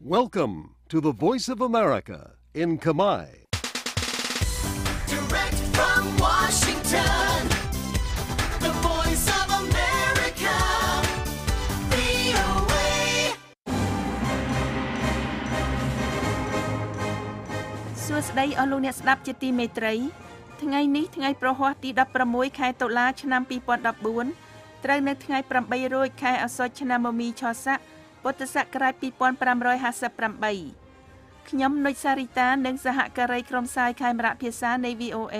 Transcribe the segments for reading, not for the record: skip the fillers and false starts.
Welcome to the Voice of America in Khmer. Direct from Washington, the Voice of America, VOA. សួស្តីអស់លោកអ្នកស្ដាប់ជាទីមេត្រី ថ្ងៃនេះថ្ងៃប្រហ័សទី16ខែតុលាឆ្នាំ2014ត្រូវនៅថ្ងៃ8រោចខែអាសត់ឆ្នាំមមីឆស័កពុទ្ធសករាជ2558ខ្ញុំនុចសារីតានិងសហការីក្រុមផ្សាយខេមរៈភាសានៃ VOA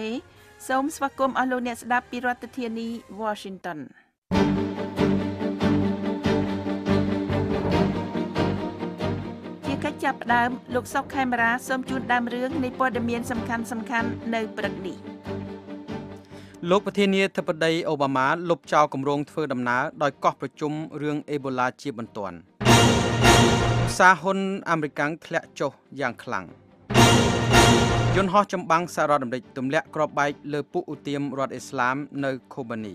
សូមស្វាគមន៍អស់លោកអ្នកស្ដាប់ពីរដ្ឋធានី Washington ជាកិច្ចចាប់ផ្ដើមលោកសុកខេមរាសូមជូនដើមរឿងនៃព័ត៌មានសំខាន់ៗនៅព្រឹកនេះលោកប្រធានាធិបតីអូបាម៉ាលុបចោលគម្រោងធ្វើដំណើរដោយកោះប្រជុំរឿងអេបូឡាជាបន្ទាន់ផ្សារហ៊ុនអាមេរិកាំងធ្លាក់ចុះយ៉ាងខ្លាំងយន្តហោះចម្បាំងសហរដ្ឋអាមេរិកទម្លាក់គ្រាប់បែកលើពួកឧទាមរដ្ឋអ៊ីស្លាមនៅខូបានី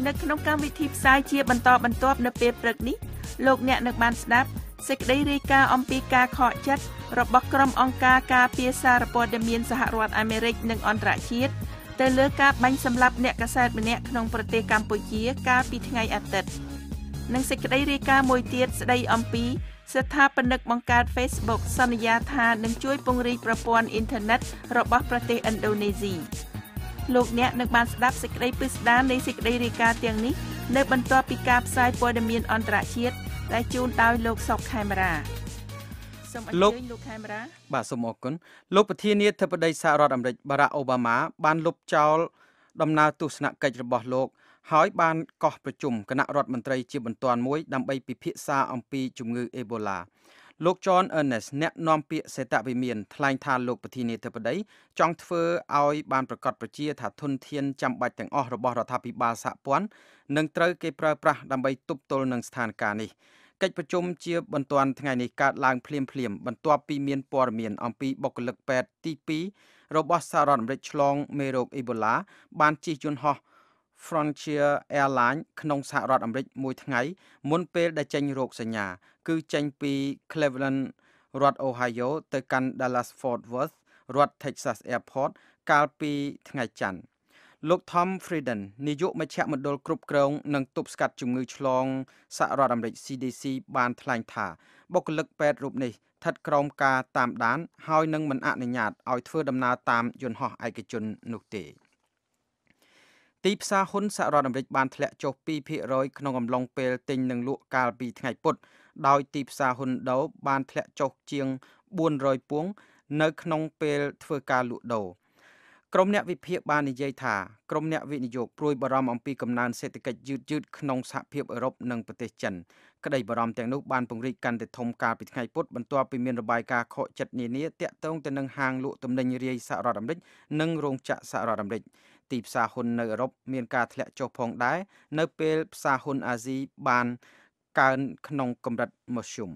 នៅក្នុងកម្មវិធីផ្សាយជាបន្តបន្ទាប់នៅពេលព្រឹកនេះលោកអ្នកនឹងបានស្ដាប់សេចក្តីរាយការណ៍អំពីការខកចិត្តរបស់ក្រុមអង្គការការពារសារព័ត៌មានសហរដ្ឋអាមេរិកនិងអន្តរជាតិទៅលើការបាញ់សម្លាប់អ្នកកាសែតម្នាក់ក្នុងប្រទេសកម្ពុជាកាលពីថ្ងៃអាទិត្យនិងសេចក្តីរាយការណ៍មួយទៀតស្តីអំពីស្ថាបនិកបង្កើត Facebook សន្យាថានឹងជួយពង្រីកប្រព័ន្ធអ៊ីនធឺណិតរបស់ប្រទេសឥណ្ឌូនេស៊ីលោកអ្នកនឹងបានស្ដាប់សេចក្តីពិស្ដារនៃសេចក្តីរាយការណ៍ទាំងនេះនៅបន្ទាប់ពីការផ្សាយព័ត៌មានអន្តរជាតិដែលជូនដោយលោកសុកខេមរាសូមអញ្ជើញលោកខេមរាបាទសូមអរគុណលោកប្រធានាធិបតីសហរដ្ឋអាមេរិកបារ៉ាក់អូបាម៉ាបានលុបចោលដំណើរទស្សនកិច្ចរបស់លោកហើយបានកោះប្រជុំគណៈរដ្ឋមន្ត្រីជាបន្ទាន់មួយដើម្បីពិភាក្សាអំពីជំងឺអេបូឡាលោក John Ernest អ្នកនាំពាក្យសេតវិមានថ្លែងថាលោកប្រធានាធិបតីចង់ធ្វើឲ្យបានប្រកាសប្រជាថាធនធានចាំបាច់ទាំងអស់របស់រដ្ឋាភិបាលសហព័ន្ធនឹងត្រូវគេប្រើប្រាស់ដើម្បីទប់ទល់នឹងស្ថានភាពនេះកិច្ចប្រជុំជាបន្ទាន់ថ្ងៃនេះកើតឡើងភ្លាមៗបន្ទាប់ពីមានព័ត៌មានអំពីបុគ្គលិកពេទ្យទី2របស់សហរដ្ឋអាមេរិកឆ្លងមេរោគអេបូឡាបានជិះយន្តហោះ Frontier Airlines ក្នុងសហរដ្ឋអាមេរិកមួយថ្ងៃមុនពេលដែលចេញរោគសញ្ញាគឺចេញពី Cleveland រដ្ឋ Ohio ទៅកាន់ Dallas Fort Worth រដ្ឋ Texas Airport កាលពីថ្ងៃច័ន្ទលោក Tom Frieden នាយកមជ្ឈមណ្ឌលគ្រប់គ្រងនិងទប់ស្កាត់ជំងឺឆ្លងសហរដ្ឋអាមេរិក CDC បានថ្លែងថាបុគ្គលិកពេទ្យរូបនេះស្ថិតក្រោមការតាមដានហើយនឹងមិនអនុញ្ញាតឲ្យធ្វើដំណើរតាមយន្តហោះឯកជននោះទេទីផ្សារហ៊ុនសហរដ្ឋអាមេរិកបានធ្លាក់ចុះ 2% ក្នុងអំឡុងពេលទិញនិងលក់កាលពីថ្ងៃពុធដោយទីផ្សារហ៊ុនដូវបានធ្លាក់ចុះជាង400ពួងនៅក្នុងពេលធ្វើការលក់ដូរក្រុមអ្នកវិភាគបាននិយាយថាក្រុមអ្នកវិនិយោគព្រួយបារម្ភអំពីកំណើនសេដ្ឋកិច្ចយឺតៗក្នុងសហភាពអឺរ៉ុបនិងប្រទេសចិនក្តីបារម្ភទាំងនោះបានពង្រីកកាន់តែធំកាលពីថ្ងៃពុធបន្ទាប់ពីមានរបាយការណ៍ខកចិត្តនានាទាក់ទងទៅនឹងហាងលក់ទំនិញរាយសហរដ្ឋអាមេរិកនិងរោងចក្រសហរដ្ឋអាមេរិកទីផ្សារហ៊ុននៅអឺរ៉ុបមានការធ្លាក់ចុះផងដែរនៅពេលផ្សារហ៊ុនអាស៊ីបានកើនក្នុងកម្រិតមធ្យម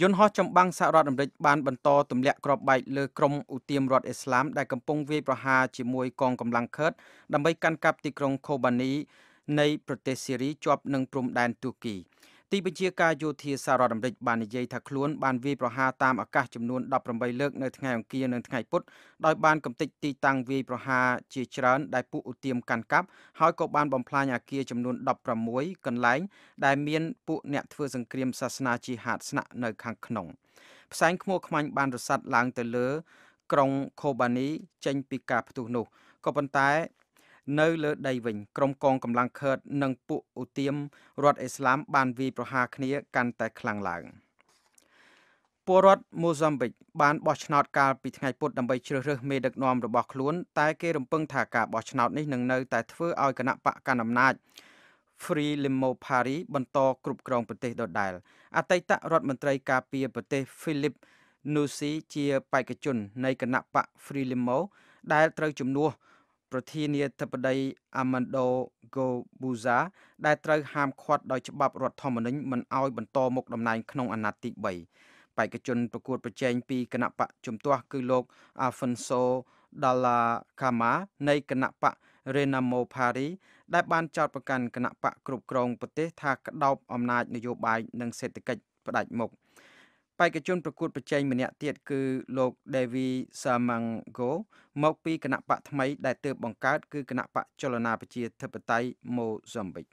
យន្តហោះចម្បាំងសហរដ្ឋអាមេរិកបានបន្តទម្លាក់គ្រាប់បែកលើក្រុមឧទាមរដ្ឋអ៊ីស្លាមដែលកំពុងវាយប្រហារជាមួយកងកម្លាំងខឺតដើម្បីកាន់កាប់ទីក្រុងខូបានីនៃប្រទេសស៊ីរីជាប់នឹងព្រំដែនទូគីទីបញ្ជាការយោធាសហរដ្ឋអាមេរិកបាននិយាយថាខ្លួនបានវាយប្រហារតាមអាកាសចំនួន18លើកនៅថ្ងៃអង្គារនិងថ្ងៃពុធដោយបានកំទេចទីតាំងវាយប្រហារជាច្រើនដែលពួកឧទាមកាន់កាប់ហើយក៏បានបំផ្លាញអាគារចំនួន16កន្លែងដែលមានពួកអ្នកធ្វើសង្គ្រាមសាសនាជីហាតស្នាក់នៅខាងក្នុងផ្សែងខ្មួខ្មាញ់បានរសាត់ឡើងទៅលើក្រុងខូបានីចេញពីការផ្ទុះនោះក៏ប៉ុន្តែនៅលើដីវិញក្រុមកងកម្លាំងខឺតនិងពួកឧទាមរដ្ឋអ៊ីស្លាមបានវាយប្រហារគ្នាកាន់តែខ្លាំងឡើងពលរដ្ឋម៉ូហ្សំប៊ិកបានបោះឆ្នោតកាលពីថ្ងៃពុធដើម្បីជ្រើសរើសមេដឹកនាំរបស់ខ្លួនតែគេរំពឹងថាការបោះឆ្នោតនេះនឹងនៅតែធ្វើឲ្យគណៈបកកណ្ដាលអំណាច Frelimo Party បន្តគ្រប់គ្រងប្រទេសដដែលអតីតរដ្ឋមន្ត្រីការពារប្រទេស Philip Nyusi ជាបេក្ខជននៃគណៈបក Frelimo ដែលត្រូវជំនួស ប្រធានាធិបតី Armando Guebuza ដែលត្រូវហាមឃាត់ដោយច្បាប់រដ្ឋធម្មនុញ្ញមិនឲ្យបន្តមុខតំណែងក្នុងអាណត្តិទី3បេក្ខជនប្រកួតប្រជែងពីគណបក្សជំទាស់គឺលោក Afonso Dhlakama នៃគណបក្ស Renamo Party ដែលបានចោទប្រកាន់គណបក្សគ្រប់គ្រងប្រទេសថាក្តោបអំណាចនយោបាយនិងសេដ្ឋកិច្ចផ្ដាច់មុខបេក្ខជនប្រកួតប្រជែងម្នាក់ទៀតគឺលោក Daviz Simango មកពីគណបក្សថ្មីដែលទើបបង្កើតគឺគណបក្សចលនាប្រជាធិបតេយ្យម៉ូហ្សំប៊ិក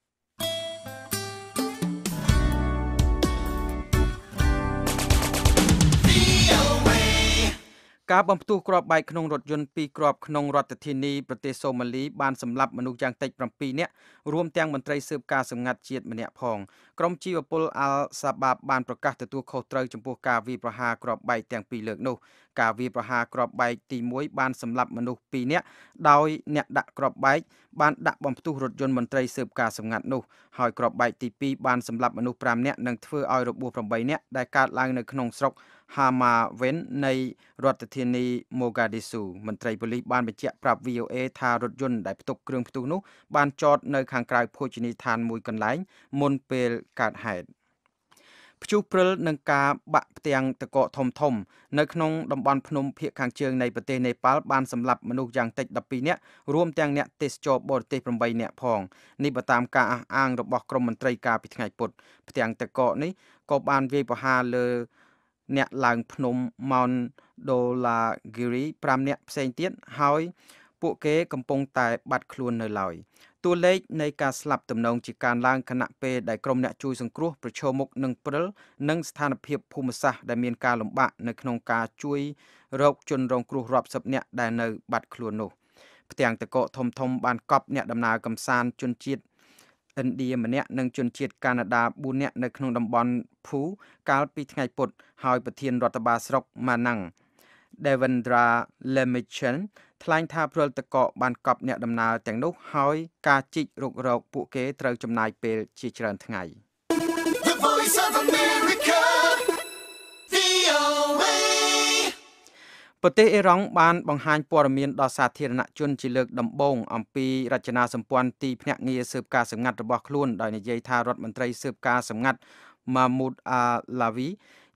ការបំផ្ទុះគ្រាប់បែកក្នុងរថយន្ត2គ្រាប់ក្នុងរដ្ឋធានីប្រទេសសូម៉ាលីបានសម្លាប់មនុស្សយ៉ាងតិច7នាក់រួមទាំងមន្ត្រីស៊ើបការសម្ងាត់ជាតិម្នាក់ផងក្រុមជីវពលអាល់សាបាបបានប្រកាសទទួលខុសត្រូវចំពោះការវាយប្រហារគ្រាប់បែកទាំងពីរលើកនោះការវាយប្រហារគ្រាប់បែកទី1បានសម្លាប់មនុស្ស2នាក់ដោយអ្នកដាក់គ្រាប់បែកបានដាក់បំផ្ទុះរថយន្តមន្ត្រីស៊ើបការសម្ងាត់នោះហើយគ្រាប់បែកទី2បានសម្លាប់មនុស្ស5នាក់និងធ្វើឲ្យរបួស8នាក់ដែលកើតឡើងនៅក្នុងស្រុក Hamawen នៃរដ្ឋធានីម៉ូហ្គាឌីស៊ូមន្ត្រីប៉ូលីសបានបញ្ជាក់ប្រាប់ VOA ថារថយន្តដែលផ្ទុកគ្រឿងផ្ទុះនោះបានចតនៅខាងក្រៅភោជនីយដ្ឋានមួយកន្លែងមុនពេលកើតហេតុព្យុះព្រិលនិងការបាក់ផ្ទាំងទឹកកកធំធំនៅក្នុងតំបន់ភ្នំភាគខាងជើងនៃប្រទេសនេប៉ាល់បានសម្លាប់មនុស្សយ៉ាងតិច12នាក់រួមទាំងអ្នកទេសចរបរទេស8នាក់ផងនេះបើតាមការអះអាងរបស់ក្រុមមន្ត្រីកាលពីថ្ងៃពុធផ្ទាំងទឹកកកនេះក៏បានវាយប្រហារលើអ្នកឡើងភ្នំ Mount Dhaulagiri 5នាក់ផ្សេងទៀតហើយពួកគេកំពុងតែបាត់ខ្លួននៅឡើយតួលេខនៃការស្លាប់ទំនងជាការឡើងខណៈពេលដែលក្រុមអ្នកជួយសង្គ្រោះប្រឈមមុខនឹងព្រិលនិងស្ថានភាពភូមិសាស្ត្រដែលមានការលំបាកនៅក្នុងការជួយរកជនរងគ្រោះរាប់សិបនាក់ដែលនៅបាត់ខ្លួននោះផ្ទាំងទឹកកកធំធំបានកប់អ្នកដំណើរកម្សាន្តជនជាតិឥណ្ឌាម្នាក់និងជនជាតិកាណាដា4នាក់នៅក្នុងតំបន់ភូកាលពីថ្ងៃពុធហើយប្រធានរដ្ឋបាលស្រុកម៉ាណាំង Devendra Lamichhane ថ្លែងថាព្រិលទឹកកកបានកប់អ្នកដំណើរទាំងនោះហើយការជីករករកពួកគេត្រូវចំណាយពេលជាច្រើនថ្ងៃ The Voice of America, VOA ប្រទេសអ៊ីរ៉ង់បានបង្ហាញព័ត៌មានដល់សាធារណជនជាលើកដំបូងអំពីរចនាសម្ព័ន្ធទីភ្នាក់ងារស៊ើបការសម្ងាត់របស់ខ្លួនដោយនិយាយថារដ្ឋមន្ត្រីស៊ើបការសម្ងាត់ Mahmoud Alavi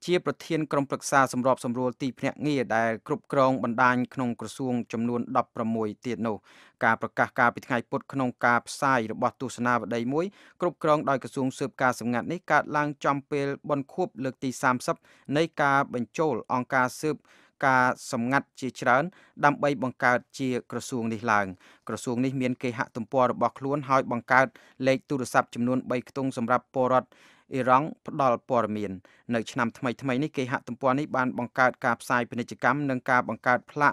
ជាប្រធានក្រុមប្រឹក្សាសម្របសម្រួលទីភ្នាក់ងារដែលគ្រប់គ្រងបណ្ដាញក្នុងក្រសួងចំនួន16ទៀតនោះការប្រកាសកាលពីថ្ងៃពុធក្នុងការផ្សាយរបស់ទស្សនាវដ្តីមួយគ្រប់គ្រងដោយក្រសួងស៊ើបការសម្ងាត់នេះកើតឡើងចំពេលបុណ្យខួបលើកទី30នៃការបញ្ចូលអង្គការស៊ើបការសម្ងាត់ជាច្រើនដើម្បីបង្កើតជាក្រសួងនេះឡើងក្រសួងនេះមានគេហទំព័ររបស់ខ្លួនហើយបង្កើតលេខទូរស័ព្ទចំនួន3ខ្ទង់សម្រាប់ពលរដ្ឋអ៊ីរ៉ង់ផ្ដល់ព័ត៌មាននៅឆ្នាំថ្មីៗនេះគេហទំព័រនេះបានបង្កើតការផ្សាយពាណិជ្ជកម្មនិងការបង្កើតផ្លាក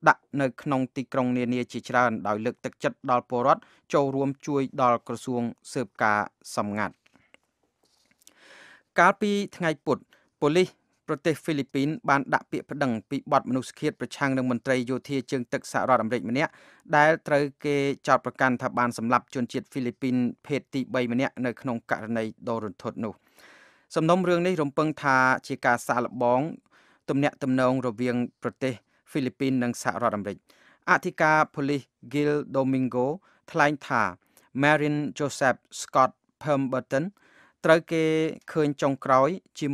ដាក់នៅក្នុងទីក្រុងនានាជាច្រើនដោយលើកទឹកចិត្តដល់ពលរដ្ឋចូលរួមជួយដល់ក្រសួងស៊ើបការសម្ងាត់កាលពីថ្ងៃពុធប៉ូលីសប្រទេសហ្វីលីពីនបានដាក់ពាក្យប្តឹងពីបទមនុស្សឃាតប្រឆាំងនឹងមន្ត្រីយោធាជើងទឹកសហរដ្ឋអាមេរិកម្នាក់ដែលត្រូវគេចោទប្រកាន់ថាបានសម្លាប់ជនជាតិហ្វីលីពីនភេទទី3ម្នាក់នៅក្នុងករណីដ៏រន្ធត់នោះសំណុំរឿងនេះរំពឹងថាជាការសាកល្បងទំនាក់ទំនងរវាងប្រទេសហ្វីលីពីននិងសហរដ្ឋអាមេរិកអធិការប៉ូលីស Gil Domingo ថ្លែងថា Marin Joseph Scott Pemberton ត្រូវគេឃើញចុងក្រោយជា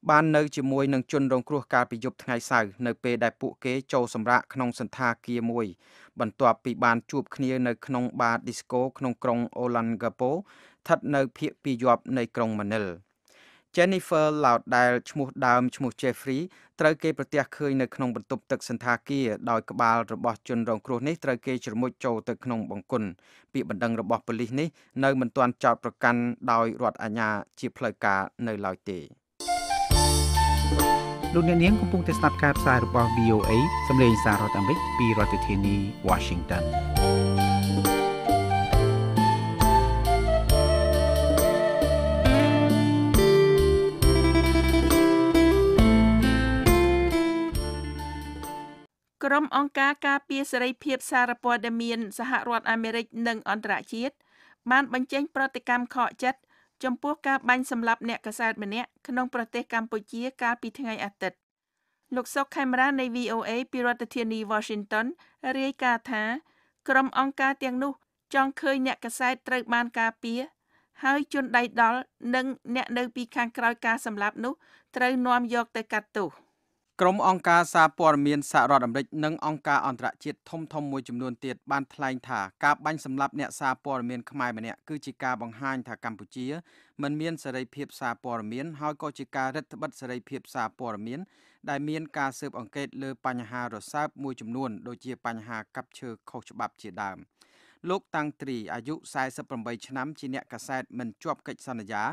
បាននៅជាមួយនឹងជនរងគ្រោះកាលពីយប់ថ្ងៃសៅរ៍នៅពេលដែលពួកគេចូលសម្រាកក្នុងសណ្ឋាគារមួយបន្ទាប់ពីបានជួបគ្នានៅក្នុងបារឌីស្កូក្នុងក្រុងអូឡាន់ហ្កាប៉ូស្ថិតនៅភាគពាយ័ព្យនៃក្រុងម៉ានីល Jennifer Loud ដែលឈ្មោះដើមឈ្មោះ Jeffrey ត្រូវគេប្រទះឃើញនៅក្នុងបន្ទប់ទឹកសណ្ឋាគារដោយក្បាលរបស់ជនរងគ្រោះនេះត្រូវគេជ្រមុជចូលទៅក្នុងបង្គន់ពាក្យបណ្ដឹងរបស់ប៉ូលីសនេះនៅមិនទាន់ចោទប្រកាន់ដោយរដ្ឋអាជ្ញាជាផ្លូវការនៅឡើយទេលោកអ្នកនាងកំពុងតែស្ដាប់ការផ្សាយរបស់ VOA សំឡេងសហរដ្ឋអាមេរិកពីរដ្ឋធានី Washington ក្រុមអង្គការការពារសេរីភាពសារព័ត៌មានសហរដ្ឋអាមេរិកនិងអន្តរជាតិបានបញ្ចេញប្រតិកម្មខកចិត្តចំពោះការបាញ់សម្លាប់អ្នកកាសែតម្នាក់ក្នុងប្រទេសកម្ពុជាកាលពីថ្ងៃអាទិត្យលោកសុកខេមរានៃ VOA ពីរដ្ឋធានី Washington រាយការណ៍ថា ក្រុមអង្គការទាំងនោះចង់ឃើញអ្នកកាសែតត្រូវបានការពារហើយជនដៃដល់និងអ្នកនៅពីខាងក្រោយការសម្លាប់នោះត្រូវនាំយកទៅកាត់ទោស ក្រុមអង្គការសារព័ត៌មានសហរដ្ឋអាមេរិកនិងអង្គការអន្តរជាតិធំៗមួយចំនួនទៀតបានថ្លែងថាការបាញ់សម្លាប់អ្នកសារព័ត៌មានខ្មែរម្នាក់គឺជាការបង្ហាញថាកម្ពុជាមិនមានសេរីភាពសារព័ត៌មានហើយក៏ជាការរឹតត្បិតសេរីភាពសារព័ត៌មានដែលមានការស៊ើបអង្កេតលើបញ្ហារសើបមួយចំនួនដូចជាបញ្ហាកាប់ឈើខុសច្បាប់ជាដើមលោកតាំងត្រីអាយុ48ឆ្នាំជាអ្នកកាសែតមិនជាប់កិច្ចសន្យា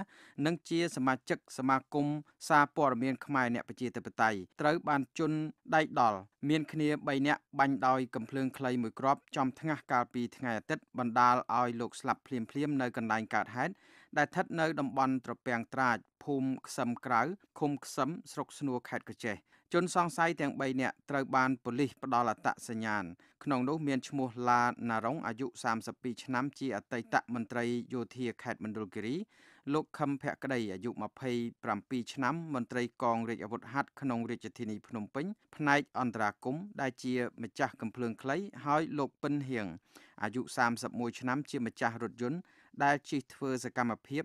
និងជាសមាជិកសមាគមសារព័ត៌មានខ្មែរអ្នកប្រជាធិបតេយ្យត្រូវបានជន់ដៃដល់មានគ្នា3នាក់បាញ់ដោយកំភ្លើងខ្លីមួយគ្រាប់ចំថ្ងាសកាលពីថ្ងៃអាទិត្យបណ្ដាលឲ្យលោកស្លាប់ភ្លាមៗនៅកន្លែងកើតហេតុដែលស្ថិតនៅតំបន់ត្រពាំងត្រាចភូមិខ្សឹមក្រៅឃុំខ្សឹមស្រុកស្នួលខេត្តក្រចេះជនសង្ស័យទាំង3នាក់ត្រូវបានប៉ូលីសផ្ដល់អត្តសញ្ញាណក្នុងនោះមានឈ្មោះឡាណារុងអាយុ32ឆ្នាំជាអតីតមន្ត្រីយោធាខេត្តមណ្ឌលគិរីលោកខឹមភក្តីអាយុ27ឆ្នាំមន្ត្រីកងរាជអាវុធហត្ថក្នុងរាជធានីភ្នំពេញផ្នែកអន្តរាគមន៍ដែលជាម្ចាស់កំភ្លើងខ្លីហើយលោកពិនហៀងអាយុ31ឆ្នាំជាម្ចាស់រថយន្តដែលជិះធ្វើសកម្មភាព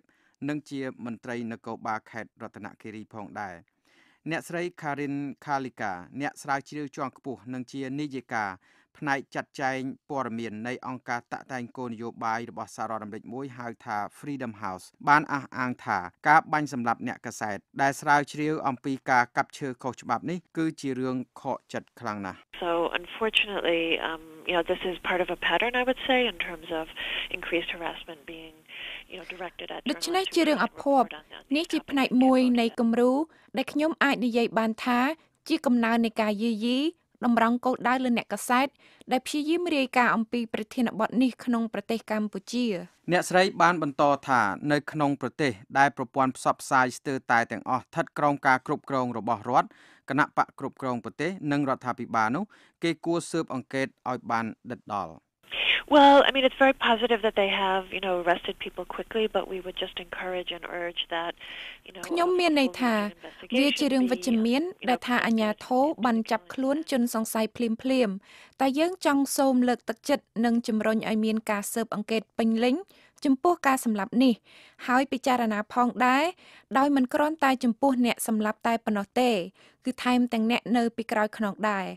និងជាមន្ត្រីនគរបាលខេត្តរតនគិរីផងដែរអ្នកស្រី Karin Khalika អ្នកស្រាវជ្រាវជាន់ខ្ពស់និងជានាយិកាផ្នែកចាត់ចែងព័ត៌មាននៃអង្គការតាក់តែងគោលនយោបាយរបស់សហរដ្ឋអាមេរិកមួយហៅថា Freedom House បានអះអាងថាការបាញ់សម្លាប់អ្នកកាសែតដែលស្រាវជ្រាវអំពីការកាប់ឈើខុសច្បាប់នេះគឺជារឿងខកចិត្តខ្លាំងណាស់ So unfortunately you know this is part of a pattern I would say in terms of increased harassment being ដូច្នេះជារឿងអភ័ព្វនេះជាផ្នែកមួយនៃគំរូដែលខ្ញុំអាចនិយាយបានថាជាកំណើននៃការយាយីតម្រង់គោលដៅលើអ្នកកាសែតដែលព្យាយាមរាយការណ៍អំពីប្រធានបទនេះក្នុងប្រទេសកម្ពុជាអ្នកស្រីបានបន្តថានៅក្នុងប្រទេសដែលប្រព័ន្ធផ្សព្វផ្សាយស្ទើរតែទាំងអស់ស្ថិតក្រោមការគ្រប់គ្រងរបស់រដ្ឋគណៈបក្សគ្រប់គ្រងប្រទេសនិងរដ្ឋាភិបាលនោះគេគួរស៊ើបអង្កេតឲ្យបានដិតដល់ Well, I mean it's very positive that they have, you know, arrested people quickly, but we would just encourage and urge that, you know ខ្ញុំមានន័យថាវាជារឿងវិជ្ជមានដែលថាអាជ្ញាធរបានចាប់ខ្លួនជនសង្ស័យភ្លាមៗតែយើងចង់សូមលើកទឹកចិត្តនិងជំរុញឲ្យមានការស៊ើបអង្កេតពេញលេញចំពោះការសម្លាប់នេះហើយពិចារណាផងដែរដោយមិនគ្រាន់តែចំពោះអ្នកសម្លាប់តែប៉ុណ្ណោះទេគឺថែមទាំងអ្នកនៅពីក្រោយខ្នងដែរ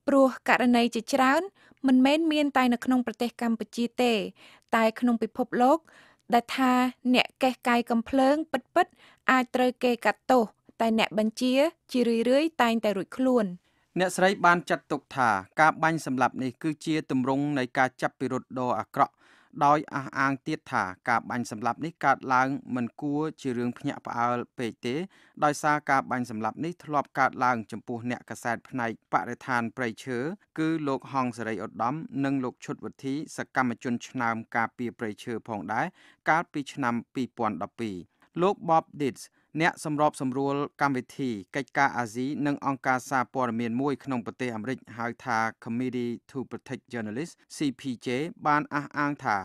ព្រោះករណីជាច្រើនមិនមែនមានតែនៅក្នុងប្រទេសកម្ពុជាទេតែក្នុងពិភពលោកដែលថាអ្នកកេះកាយកំភ្លើងពិតៗអាចត្រូវគេកាត់ទោសតែអ្នកបញ្ជាជារឿយៗតែងតែរួចខ្លួនអ្នកស្រីបានចាត់ទុកថាការបាញ់សម្លាប់នេះគឺជាទម្រង់នៃការចាប់ពិរុទ្ធដ៏អាក្រក់ដោយអះអាងទៀតថាការបាញ់សម្លាប់នេះកើតឡើងមិនគួរជារឿងភ្ញាក់ផ្អើលពេកទេដោយសារការបាញ់សម្លាប់នេះធ្លាប់កើតឡើងចំពោះអ្នកកាសែតផ្នែកបរិស្ថានព្រៃឈើគឺលោកហង្សសេរីឧត្តមនិងលោកឈុតវុធីសកម្មជនឆ្នើមការពារព្រៃឈើផងដែរកាលពីឆ្នាំ2012លោក Bob Ditz អ្នកសម្របសម្រួលកម្មវិធីកិច្ចការអាស៊ីនិងអង្គការសារព័ត៌មានមួយក្នុងប្រទេសអាមេរិកហៅថា Committee to Protect Journalists CPJ បានអះអាងថា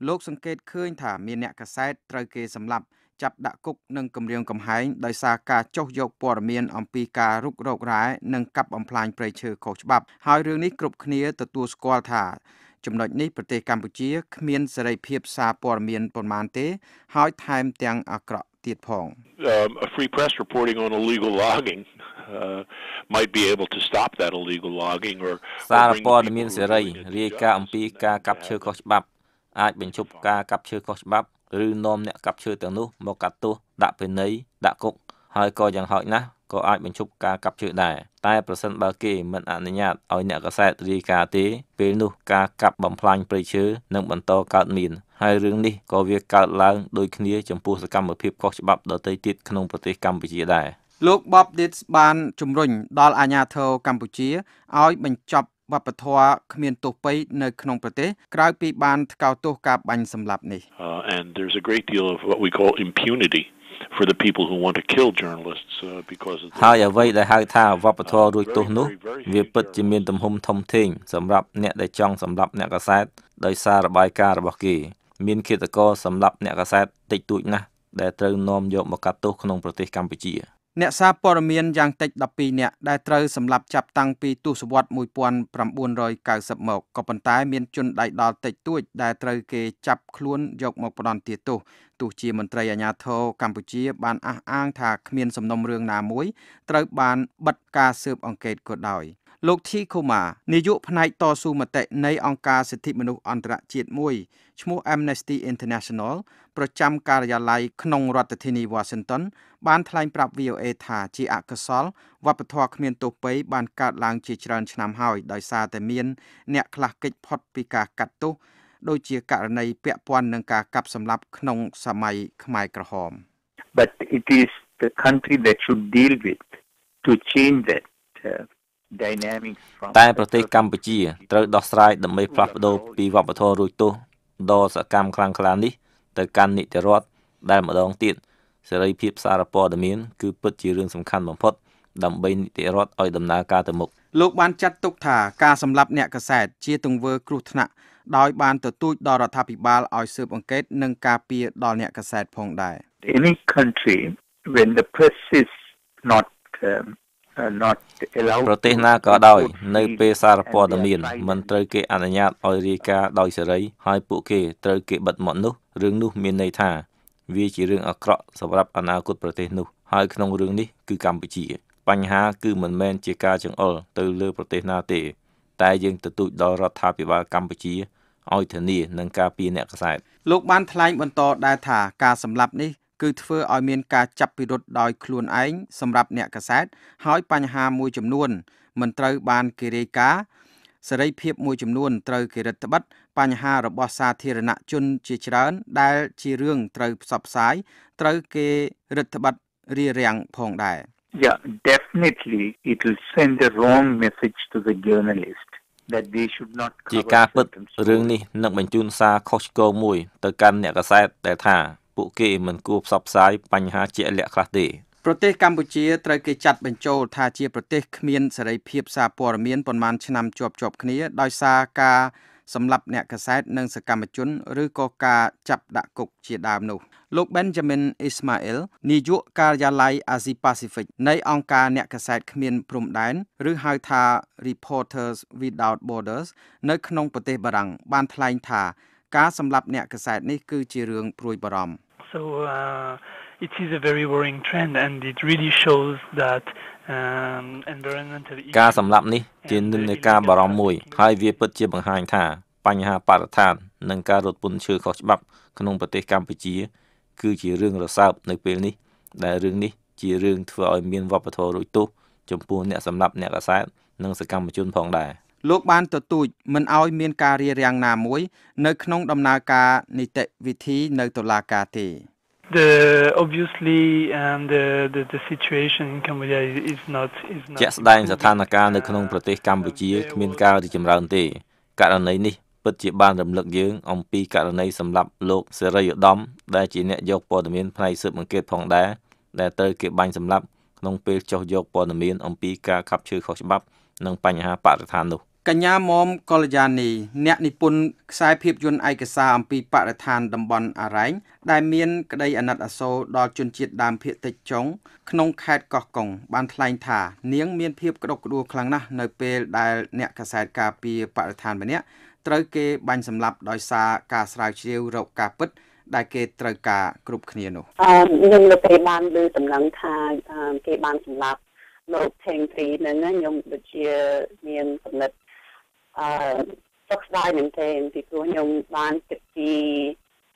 លោកសង្កេតឃើញថាមានអ្នកកាសែតត្រូវគេសម្លាប់ចាប់ដាក់គុកនិងគំរាមកំហែងដោយសារការចុះយកព័ត៌មានអំពីការរុករករ៉ែនិងកាប់បំផ្លាញព្រៃឈើខុសច្បាប់ហើយរឿងនេះគ្រប់គ្នាទទួលស្គាល់ថាចំណុចនេះប្រទេសកម្ពុជាគ្មានសេរីភាពសារព័ត៌មានប៉ុន្មានទេហើយថែមទាំងអាក្រក់ទៀតផង A free press reporting on illegal logging might be able to stop that illegal logging or សារព័ត៌មានសេរីរាយការណ៍អំពីការកាប់ឈើខុសច្បាប់អាចបញ្ឈប់ការកាប់ឈើខុសច្បាប់ឬនាំអ្នកកាប់ឈើទាំងនោះមកកាត់ទោសដាក់ពិន័យដាក់គុកហើយក៏យ៉ាងហោចណាស់ក៏អាចបញ្ឈប់ការកាប់ឈើដែរតែប្រសិនបើគេមិនអនុញ្ញាតឲ្យអ្នកកាសែតរាយការណ៍ទេពេលនោះការកាប់បំផ្លាញព្រៃឈើនឹងបន្តកើតមានហើយរឿងនេះក៏វាកើតឡើងដូចគ្នាចំពោះសកម្មភាពខុសច្បាប់ដទៃទៀតក្នុងប្រទេសកម្ពុជាដែរលោក Bob Ditz បានជំរុញដល់អាជ្ញាធរកម្ពុជាឲ្យបញ្ចប់វប្បធម៌គ្មានទោសពៃរ៍នៅក្នុងប្រទេសក្រៅពីបានថ្កោលទោសការបាញ់សម្លាប់នេះ And there's a great deal of what we call impunity for the people who want to kill journalists because of ហើយអ្វីដែលហៅថាវប្បធម៌រួចទោសនោះវាពិតជាមានទំហំធំធេងសម្រាប់អ្នកដែលចង់សម្លាប់អ្នកកាសែតដោយសាររបាយការណ៍របស់គេមានឃាតករសម្លាប់អ្នកកាសែតតិចតួចណាស់ដែលត្រូវនាំយកមកកាត់ទោសក្នុងប្រទេសកម្ពុជា អ្នកសារព័ត៌មានយ៉ាងតិច12នាក់ដែលត្រូវសម្លាប់ចាប់តាំងពីទសវត្ស1990មកក៏ប៉ុន្តែមានជនដៃដល់តិចតួចដែលត្រូវគេចាប់ខ្លួនយកមកផ្ដន្ទាទោសទោះជាមន្ត្រីអាជ្ញាធរកម្ពុជាបានអះអាងថាគ្មានសំណុំរឿងណាមួយត្រូវបានបិទការស៊ើបអង្កេតក៏ដោយលោកធីខូម៉ានាយកផ្នែកតស៊ូមតិនៃអង្គការសិទ្ធិមនុស្សអន្តរជាតិមួយឈ្មោះ Amnesty International ប្រចាំការិយាល័យក្នុងរដ្ឋធានី Washington បានថ្លែងប្រាប់ VOA ថាជាអកុសលវប្បធម៌គ្មានទោសពៃរ៍បានកើតឡើងជាច្រើនឆ្នាំហើយដោយសារតែមានអ្នកខ្លះគេចផុតពីការកាត់ទោសដូចជាករណីពាក់ព័ន្ធនឹងការកាប់សម្លាប់ក្នុងសម័យខ្មែរក្រហម But it is the country that should deal with to change that dynamics from តែប្រទេសកម្ពុជាត្រូវដោះស្រាយដើម្បីផ្លាស់ប្ដូរពីវប្បធម៌រួចទោសដ៏សកម្មខ្លាំងក្លានេះទៅកាន់នីតិរដ្ឋដែលម្ដងទៀតសេរីភាពសារព័ត៌មានគឺពិតជារឿងសំខាន់បំផុតដើម្បីនីតិរដ្ឋឲ្យដំណើរការទៅមុខលោកបានចាត់ទុកថាការសម្លាប់អ្នកកាសែតជាទង្វើគ្រោះថ្នាក់ដោយបានទទូចដល់រដ្ឋាភិបាលឲ្យស៊ើបអង្កេតនិងការពារដល់អ្នកកាសែតផងដែរ Any country when the press is not not allowed ប្រទេសណាក៏ដោយនៅពេលសារព័ត៌មានមិនត្រូវគេអនុញ្ញាតឲ្យរាយការណ៍ដោយសេរីហើយពួកគេត្រូវគេបិទមាត់នោះរឿងនោះមានន័យថាវាជារឿងអាក្រក់សម្រាប់អនាគតប្រទេសនោះហើយក្នុងរឿងនេះគឺកម្ពុជាបញ្ហាគឺមិនមែនជាការចង្អុលទៅលើប្រទេសណាទេតែយើងទទូចដល់រដ្ឋាភិបាលកម្ពុជាឲ្យធានានឹងការពារអ្នកកាសែតលោកបានថ្លែងបន្តដែរថាការសម្លាប់នេះគឺធ្វើឲ្យមានការចាប់ពិរុទ្ធដោយខ្លួនឯងសម្រាប់អ្នកកាសែតហើយបញ្ហាមួយចំនួនមិនត្រូវបានគេរាយការណ៍សេរីភាពមួយចំនួនត្រូវគេរឹតត្បិតបញ្ហារបស់សាធារណជនជាច្រើនដែលជារឿងត្រូវផ្សព្វផ្សាយត្រូវគេរឹតត្បិតរារាំងផងដែរ Yeah, definitely it will send the wrong message to the journalist that they should not ជាការពិតរឿងនេះនឹងបញ្ជូនសារខុសឆ្គងមួយទៅកាន់អ្នកកាសែតដែលថាពួកគេមិនគួរផ្សព្វផ្សាយបញ្ហាជាក់លាក់ខ្លះទេប្រទេសកម្ពុជាត្រូវគេចាត់បញ្ចូលថាជាប្រទេសគ្មានសេរីភាពសារព័ត៌មានប៉ុន្មានឆ្នាំជាប់ៗគ្នាដោយសារការសម្លាប់អ្នកកាសែតនិងសកម្មជនឬក៏ការចាប់ដាក់គុកជាដើមនោះលោក Benjamin Ismail នាយកការិយាល័យអាស៊ីប៉ាស៊ីហ្វិកនៃអង្គការអ្នកកាសែតគ្មានព្រំដែនឬហៅថា Reporters Without Borders នៅក្នុងប្រទេសបារាំងបានថ្លែងថាការសម្លាប់អ្នកកាសែតនេះគឺជារឿងព្រួយបារម្ភ So it is a very worrying trend and it really shows that environmental ការសម្លាប់នេះជានិន្នាការបារម្ភមួយហើយវាពិតជាបង្ហាញថាបញ្ហាបរិស្ថាននិងការរត់ពន្ធឈើខុសច្បាប់ក្នុងប្រទេសកម្ពុជាគឺជារឿងរសើបនៅពេលនេះដែលរឿងនេះជារឿងធ្វើឲ្យមានវប្បធម៌រួចទោសចំពោះអ្នកសម្លាប់អ្នកកាសែតនិងសកម្មជនផងដែរលោកបានទទូចមិនឲ្យមានការរារាំងណាមួយនៅក្នុងដំណើរការនីតិវិធីនៅតុលាការទេ The obviously the situation in Cambodia is not ជាក់ស្ដែងស្ថានភាពនៅក្នុងប្រទេសកម្ពុជាគ្មានការរីកចម្រើនទេករណីនេះពិតជាបានរំលឹកយើងអំពីករណីសម្លាប់លោកសេរីឧត្តមដែលជាអ្នកយកព័ត៌មានផ្នែកស៊ើបអង្កេតផងដែរដែលត្រូវគេបាញ់សម្លាប់ក្នុងពេលចុះយកព័ត៌មានអំពីការកាប់ឈើខុសច្បាប់និងបញ្ហាបរិស្ថាននោះកញ្ញាមុំកល្យានីអ្នកនិពន្ធខ្សែភាពយន្តឯកសារអំពីបរិស្ថានតំបន់អារ៉ែងដែលមានក្តីអាណិតអាសូរដល់ជនជាតិដើមភាគតិចចុងក្នុងខេត្តកោះកុងបានថ្លែងថានាងមានភាពក្តុកក្តួលខ្លាំងណាស់នៅពេលដែលអ្នកកាសែតការពារបរិស្ថានម្នាក់ត្រូវគេបាញ់សម្លាប់ដោយសារការស្រាវជ្រាវរកការពិតដែលគេត្រូវការគ្រប់គ្នានោះខ្ញុំនៅពេលបានឮដំណឹងថាគេបានសម្លាប់លោកថេងទ្រីហ្នឹងខ្ញុំដូចជាមានគំនិតសុខស្ដាយមែនទែនពីព្រោះខ្ញុំបានគិតពី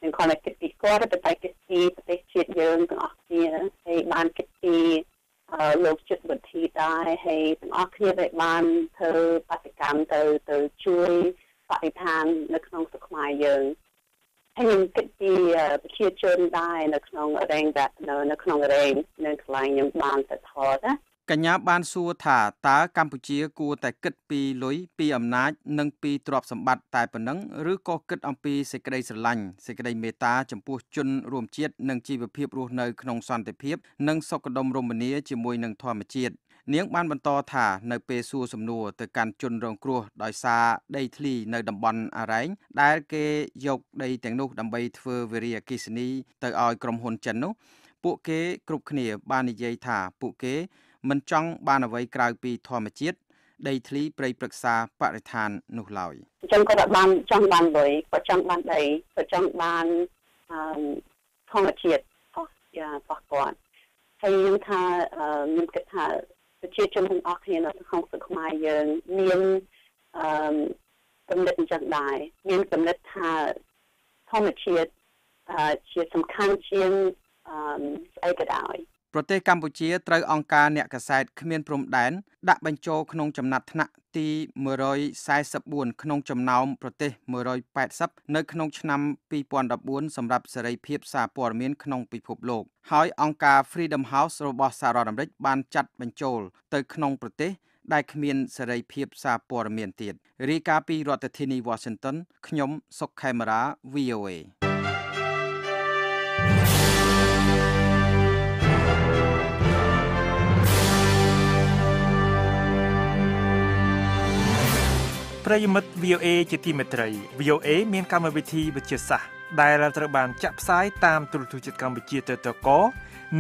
នឹងគាត់គិតពីគាត់តែគិតពីប្រទេសជាតិយើងទាំងអស់គ្នាហើយបានគិតពីលោកចិត្តវិធីដែរហើយទាំងអស់គ្នាដែលបានធ្វើបាតុកម្មទៅជួយបរិស្ថាននៅក្នុងស្រុកខ្មែរយើងហើយខ្ញុំគិតពីប្រជាជនដែរនៅក្នុងរែងនៅក្នុងរែងនៅកន្លែងខ្ញុំបានទៅថតណាកញ្ញាបានសួរថាតើកម្ពុជាគួរតែគិតពីលុយពីអំណាចនិងពីទ្រព្យសម្បត្តិតែប៉ុណ្ណឹងឬក៏គិតអំពីសេចក្តីស្រឡាញ់សេចក្តីមេត្តាចំពោះជនរួមជាតិនិងជីវភាពរស់នៅក្នុងសន្តិភាពនិងសុខដុមរមនាជាមួយនឹងធម្មជាតិនាងបានបន្តថានៅពេលសួរសំណួរទៅកាន់ជនរងគ្រោះដោយសារដីធ្លីនៅតំបន់អារ៉ែងដែលគេយកដីទាំងនោះដើម្បីធ្វើវារីអគ្គិសនីទៅឲ្យក្រុមហ៊ុនចិននោះ ពួកគេគ្រប់គ្នាបាននិយាយថាពួកគេមិនចង់បានអ្វីក្រៅពីធម្មជាតិដីធ្លីព្រៃព្រឹក្សាបរិស្ថាននោះឡើយ អញ្ចឹងគាត់បានចង់បានលុយគាត់ចង់បានដីគាត់ចង់បានធម្មជាតិរបស់គាត់ហើយខ្ញុំថាខ្ញុំគិតថាប្រជាជនទាំងអស់គ្នានៅក្នុងស្រុកខ្មែរយើងមានគំនិតអញ្ចឹងដែរមានគំនិតថាធម្មជាតិជាសំខាន់ជាងស្អីក៏ដោយ ប្រទេសកម្ពុជាត្រូវអង្គការអ្នកកាសែតគ្មានព្រំដែនដាក់បញ្ចូលក្នុងចំណាត់ថ្នាក់ទី144ក្នុងចំណោមប្រទេស180នៅក្នុងឆ្នាំ2014សម្រាប់សេរីភាពសារព័ត៌មានក្នុងពិភពលោកហើយអង្គការ Freedom House របស់សហរដ្ឋអាមេរិកបានចាត់បញ្ចូលទៅក្នុងប្រទេសដែលគ្មានសេរីភាពសារព័ត៌មានទៀតរាយការណ៍ពីរដ្ឋធានី Washington ខ្ញុំសុកខេមរា VOA ប្រិយមិត្ត VOA ជាទីមេត្រី VOA មានកម្មវិធីវិទ្យាសាស្ត្រដែលត្រូវបានចាក់ផ្សាយតាមទូរទស្សន៍ជាតិកម្ពុជាទៅតក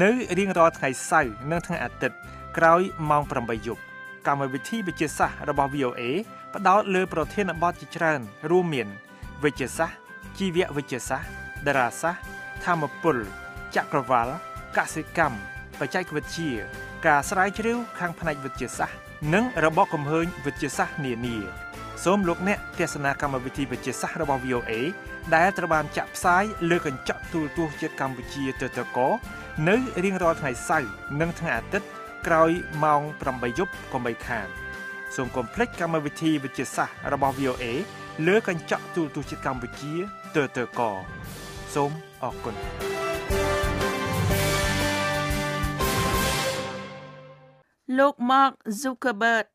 នៅរៀងរាល់ថ្ងៃសៅរ៍និងថ្ងៃអាទិត្យក្រោយម៉ោង8យប់កម្មវិធីវិទ្យាសាស្ត្ររបស់ VOA ផ្ដោតលើប្រធានបទជាច្រើនរួមមានវិទ្យាសាស្ត្រជីវវិទ្យាសាស្ត្រតារាសាស្ត្រធម្មពលចក្រវាលកសិកម្មបច្ចេកវិទ្យាការស្រាវជ្រាវខាងផ្នែកវិទ្យាសាស្ត្រនិងរបបកំហើញវិទ្យាសាស្ត្រនានាសូមលោកអ្នកទស្សនាកម្មវិធីវិទ្យាសាស្ត្ររបស់ VOA ដែលត្រូវបានចាក់ផ្សាយលើកញ្ចក់ទូរទស្សន៍ជាតិកម្ពុជាទតកនៅរៀងរាល់ថ្ងៃសៅរ៍និងថ្ងៃអាទិត្យក្រោយម៉ោង8យប់កុំបីខានសូមកុំភ្លេចកម្មវិធីវិទ្យាសាស្ត្ររបស់ VOA លើកញ្ចក់ទូរទស្សន៍ជាតិកម្ពុជាទតកសូមអរគុណ លោក Mark Zuckerberg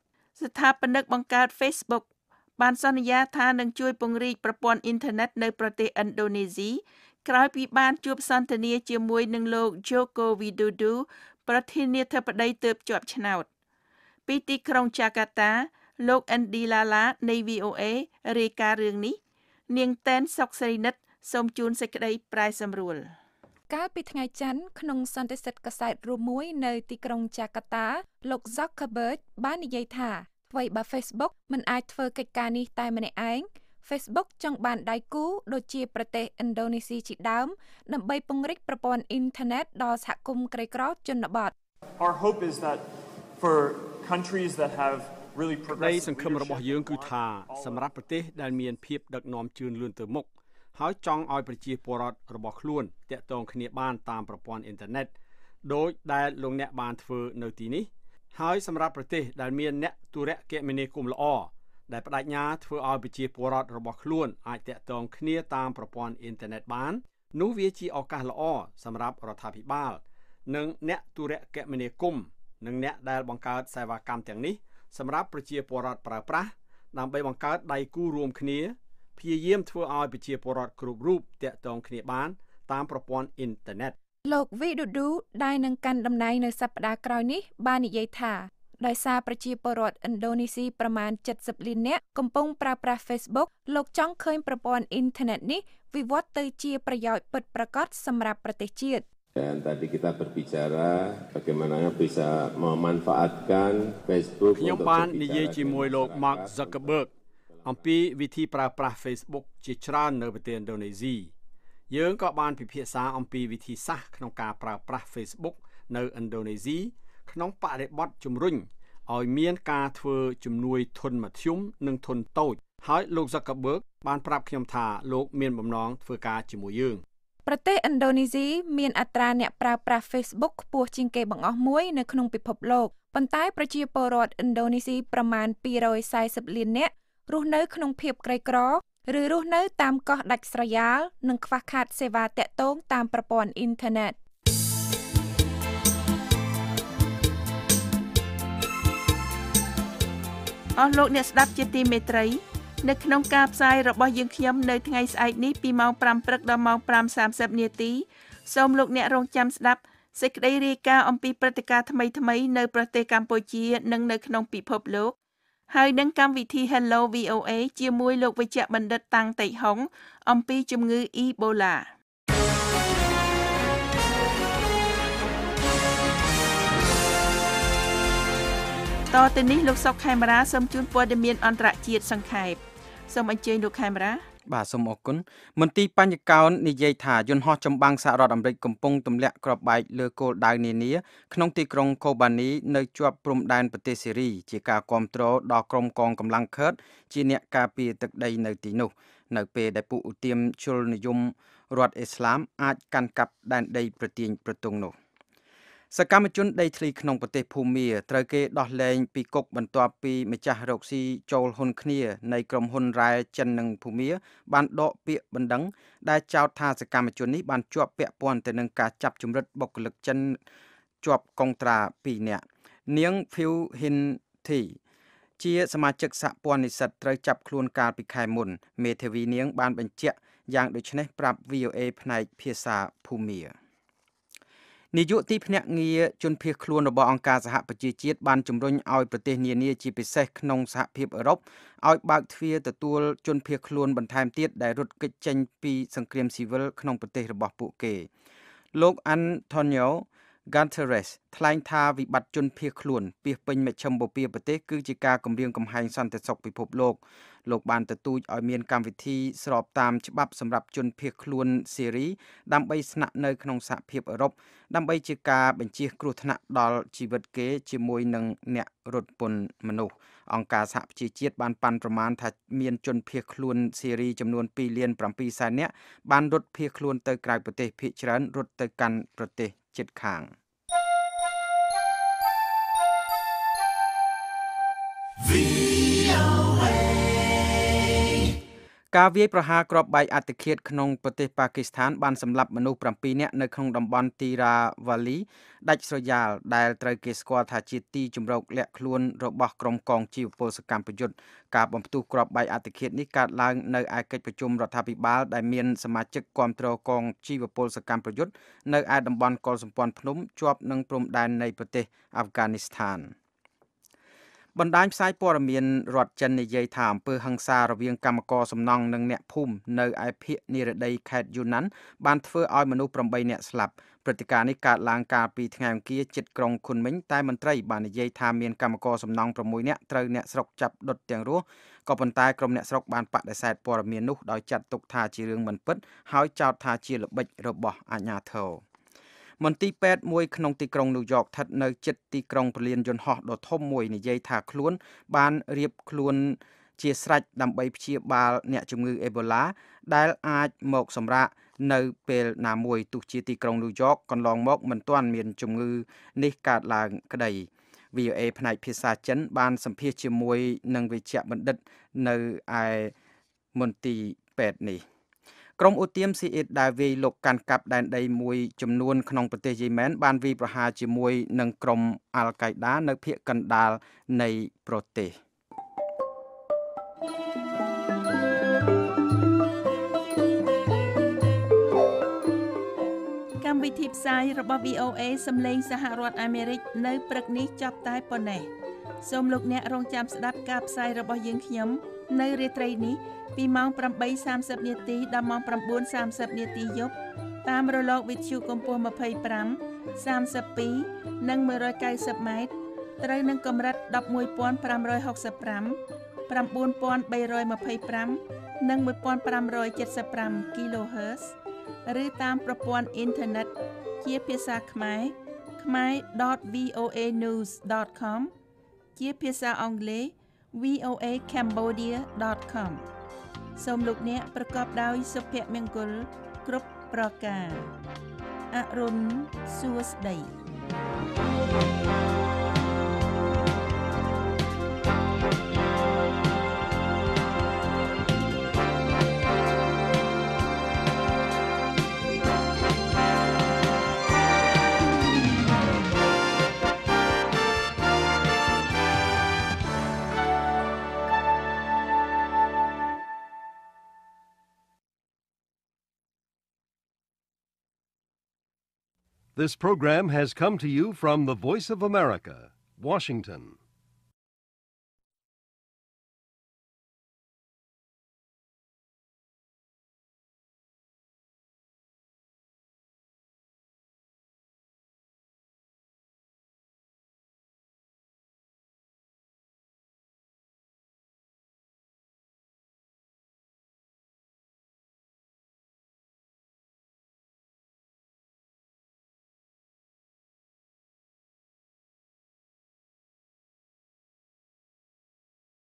ស្ថាបនិកបង្កើត Facebook បានសន្យាថានឹងជួយពង្រីកប្រព័ន្ធអ៊ីនធឺណិតនៅប្រទេសឥណ្ឌូនេស៊ីក្រោយពីបានជួបសន្ទនាជាមួយនឹងលោក Joko Widodo ប្រធានាធិបតីទើបជាប់ឆ្នោតពីទីក្រុងចាកាតាលោក Andy Lala នៃ VOA រាយការណ៍រឿងនេះនាងតែនសុកស្រីនិតសូមជូនសេចក្តីប្រែសម្រួលកាលពីថ្ងៃច័ន្ទក្នុងសន្និសីទកាសែតរួមមួយនៅទីក្រុងចាកាតាលោក Zuckerberg បាននិយាយថាអ្វីបើ Facebook មិនអាចធ្វើកិច្ចការនេះតែម្នាក់ឯង Facebook ចង់បានដៃគូដូចជាប្រទេសឥណ្ឌូនេស៊ីជាដើមដើម្បីពង្រីកប្រព័ន្ធអ៊ីនធឺណិតដល់សហគមន៍ក្រីក្រជនបទ Our hope is that for countries that have really ក្តីសង្ឃឹមរបស់យើងគឺថាសម្រាប់ប្រទេសដែលមានភាពដឹកនាំជឿនលឿនទៅមុខហើយចង់ឲ្យប្រជាពលរដ្ឋរបស់ខ្លួនទាក់ទងគ្នាបានតាមប្រព័ន្ធអ៊ីនធឺណិតដោយដែលលោកអ្នកបានធ្វើនៅទីនេះហើយសម្រាប់ប្រទេសដែលមានអ្នកទូរគមនាគមន៍ល្អដែលបដិញ្ញាធ្វើឲ្យប្រជាពលរដ្ឋរបស់ខ្លួនអាចទាក់ទងគ្នាតាមប្រព័ន្ធអ៊ីនធឺណិតបាននោះវាជាឱកាសល្អសម្រាប់រដ្ឋាភិបាលនិងអ្នកទូរគមនាគមន៍និងអ្នកដែលបង្កើតសេវាកម្មទាំងនេះសម្រាប់ប្រជាពលរដ្ឋប្រើប្រាស់ដើម្បីបង្កើតដៃគូរួមគ្នាព្យាយាមធ្វើឲ្យប្រជាពលរដ្ឋគ្រប់រូបទាក់ទងគ្នាបានតាមប្រព័ន្ធអ៊ីនធឺណិត លោក Widodo ដែលនឹងកាន់តំណែងនៅសប្តាហ៍ក្រោយនេះបាននិយាយថាដោយសារប្រជាពលរដ្ឋឥណ្ឌូនេស៊ីប្រមាណ70លាននាក់កំពុងប្រើប្រាស់ Facebook លោកចង់ឃើញប្រព័ន្ធអ៊ីនធឺណិតនេះវិវត្តទៅជាប្រយោជន៍ពិតប្រាកដសម្រាប់ប្រទេសជាតិ Dan tadi kita berbicara bagaimana bisa memanfaatkan Facebook ខ្ញុំបាននិយាយជាមួយលោក Mark Zuckerberg អំពីវិធីប្រើប្រាស់ Facebook ជាច្រើននៅប្រទេសឥណ្ឌូនេស៊ីយើងក៏បានពិភាក្សាអំពីវិធីសាស្ត្រក្នុងការប្រើប្រាស់ Facebook នៅឥណ្ឌូនេស៊ីក្នុងបរិបទជំរុញឲ្យមានការធ្វើជំនួយធនមធ្យមនិងធនតូចហើយលោក Zuckerberg បានប្រាប់ខ្ញុំថាលោកមានបំណងធ្វើការជាមួយយើង ប្រទេសឥណ្ឌូនេស៊ីមានអត្រាអ្នកប្រើប្រាស់ Facebook ខ្ពស់ជាងគេបង្អស់មួយនៅក្នុងពិភពលោកប៉ុន្តែប្រជាពលរដ្ឋឥណ្ឌូនេស៊ីប្រមាណ240លាននាក់រស់នៅក្នុងភាពក្រីក្រឬរស់នៅតាមកោះដាច់ស្រយាលនិងខ្វះខាតសេវាទាក់ទងតាមប្រព័ន្ធអ៊ីនធឺណិត អស់លោកអ្នកស្ដាប់ជាទីមេត្រីនៅក្នុងការផ្សាយរបស់យើងខ្ញុំនៅថ្ងៃស្អែកនេះពីម៉ោង5ព្រឹកដល់ម៉ោង5:30នាទីសូមលោកអ្នករងចាំស្ដាប់សេចក្តីរាយការណ៍អំពីព្រឹត្តិការណ៍ថ្មីៗនៅប្រទេសកម្ពុជានិងនៅក្នុងពិភពលោកហើយនឹងកម្មវិធី Hello VOA ជាមួយលោកវេជ្ជបណ្ឌិតតាំងតេហុងអំពីជំងឺអ៊ីបូឡា។ តទៅនេះលោកសុកខេមរាសូមជូនព័ត៌មានអន្តរជាតិសង្ខេបសូមអញ្ជើញលោកខេមរាបាទសូមអរគុណមន្ទីរបញ្ញកោណនិយាយថាយន្តហោះចម្បាំងសហរដ្ឋអាមេរិកកំពុងទម្លាក់គ្រាប់បែកលើគោលដៅនានាក្នុងទីក្រុងកូបានីនៅជាប់ព្រំដែនប្រទេសសេរីជាការគាំទ្រដល់ក្រុមកងកម្លាំងខឺតជាអ្នកការពារទឹកដីនៅទីនោះនៅពេលដែលពួកឧទាមជលនិយមរដ្ឋអ៊ីស្លាមអាចកាន់កាប់ដែនដីប្រទាញប្រទង់នោះសកម្មជនដីធ្លីក្នុងប្រទេសភូមាត្រូវគេដោះលែងពីគុកបន្ទាប់ពីម្ចាស់រកស៊ីចូលហ៊ុនគ្នានៃក្រុមហ៊ុនរ៉ែចិននិងភូមាបានដកពាក្យបណ្ដឹងដែលចោទថាសកម្មជននេះបានជាប់ពាក់ព័ន្ធទៅនឹងការចាប់ជំរិតបុគ្គលិកចិនជាប់កុងត្រា2នាក់នាងភីវហ៊ិនធីជាសមាជិកសហព័ន្ធនិស្សិតត្រូវចាប់ខ្លួនកាលពីខែមុនមេធាវីនាងបានបញ្ជាក់យ៉ាងដូចនេះប្រាប់ VOA ផ្នែកភាសាភូមានាយកទីភ្នាក់ងារជនភៀសខ្លួនរបស់អង្គការសហប្រជាជាតិបានជំរុញឲ្យប្រទេសនានាជាពិសេសក្នុងសហភាពអឺរ៉ុបឲ្យបើកទ្វារទទួលជនភៀសខ្លួនបន្ថែមទៀតដែលរត់គេចចេញពីសង្គ្រាមស៊ីវិលក្នុងប្រទេសរបស់ពួកគេលោក Antonio Guterres ថ្លែងថាវិបត្តិជនភៀសខ្លួនពាសពេញមជ្ឈិមបូព៌ាប្រទេសគឺជាការគំរាមកំហែងសន្តិសុខពិភពលោកលោកបានទទូចឲ្យមានកម្មវិធីស្របតាមច្បាប់សម្រាប់ជនភៀសខ្លួនសេរីដើម្បីស្នាក់នៅក្នុងសហភាពអឺរ៉ុបដើម្បីជាការបញ្ជៀសគ្រោះថ្នាក់ដល់ជីវិតគេជាមួយនឹងអ្នករត់ពន្ធមនុស្សអង្គការសហប្រជាជាតិបានប៉ាន់ប្រមាណថាមានជនភៀសខ្លួនសេរីចំនួន2លាន7សែននាក់បានរត់ភៀសខ្លួនទៅក្រៅប្រទេសភាគច្រើនរត់ទៅកាន់ប្រទេសជិតខាងការវាយប្រហារគ្រាប់បែកអត្តឃាតក្នុងប្រទេសប៉ាគីស្ថានបានសម្លាប់មនុស្ស7នាក់នៅក្នុងតំបន់ទីរ៉ាវ៉ាលីដាច់ស្រយាលដែលត្រូវគេស្គាល់ថាជាទីជម្រកលាក់ខ្លួនរបស់ក្រុមកងជីវពលសកម្មប្រយុទ្ធការបំផ្ទុះគ្រាប់បែកអត្តឃាតនេះកើតឡើងនៅឯកិច្ចប្រជុំរដ្ឋាភិបាលដែលមានសមាជិកគាំទ្រកងជីវពលសកម្មប្រយុទ្ធនៅឯតំបន់កុលសម្ព័ន្ធភ្នំជាប់នឹងព្រំដែននៃប្រទេសអាហ្វហ្គានីស្ថានបណ្ដាញផ្សាយព័ត៌មានរដ្ឋចិននិយាយថាអំពើហិង្សារវាងកម្មករសំណង់និងអ្នកភូមិនៅឯភូមិនិរដីខេត្តយូណាន់បានធ្វើឲ្យមនុស្ស8នាក់ស្លាប់ព្រឹត្តិការណ៍នេះកើតឡើងកាលពីថ្ងៃអង្គារជិតក្រុងខុនមិញតែមន្ត្រីបាននិយាយថាមានកម្មករសំណង់6នាក់ត្រូវអ្នកស្រុកចាប់ដុតទាំងរស់ក៏ប៉ុន្តែក្រុមអ្នកស្រុកបានបដិសេធព័ត៌មាននោះដោយចាត់ទុកថាជារឿងមិនពិតហើយចោទថាជាល្បិចរបស់អាជ្ញាធរមន្ទីរពេទ្យមួយក្នុងទីក្រុងញូវយ៉កស្ថិតនៅជិតទីក្រុងព្រលានយន្តហោះដ៏ធំមួយនិយាយថាខ្លួនបានរៀបខ្លួនជាស្រេចដើម្បីព្យាបាលអ្នកជំងឺអេបូឡាដែលអាចមកសម្រាកនៅពេលណាមួយទោះជាទីក្រុងញូវយ៉កកន្លងមកមិនទាន់មានជំងឺនេះកើតឡើងក្តី VOA ផ្នែកភាសាចិនបានសម្ភាសជាមួយនឹងវេជ្ជបណ្ឌិតនៅឯមន្ទីរពេទ្យនេះក្រុមឧទាមស៊ីអ៊ីតដែលវាយលុកកាន់កាប់ដែនដីមួយចំនួនក្នុងប្រទេសយេម៉ែនបានវាយប្រហារជាមួយនឹងក្រុមអាល់កៃដានៅភាគកណ្ដាលនៃប្រទេសកម្មវិធីផ្សាយរបស់ VOA សំឡេងសហរដ្ឋអាមេរិកនៅព្រឹកនេះចប់តែប៉ុណ្ណេះសូមលោកអ្នករងចាំស្ដាប់ការផ្សាយរបស់យើងខ្ញុំនៅរាត្រីនេះពីម៉ោង 8:30 នាទីដល់ម៉ោង 9:30 នាទីយប់តាមរលកវិទ្យុកម្ពស់25 32និង190ម៉ែត្រត្រូវនឹងកម្រិត 11,565 9,325 និង 1,575 kHz ឬតាមប្រព័ន្ធអ៊ីនធឺណិតជាភាសាខ្មែរ khmer.voanews.com ជាភាសាអង់គ្លេស voacambodia.com សូមលោកអ្នកប្រកបដោយសុភមង្គលគ្រប់ប្រការអរុណសួស្តី This program has come to you from the Voice of America, Washington.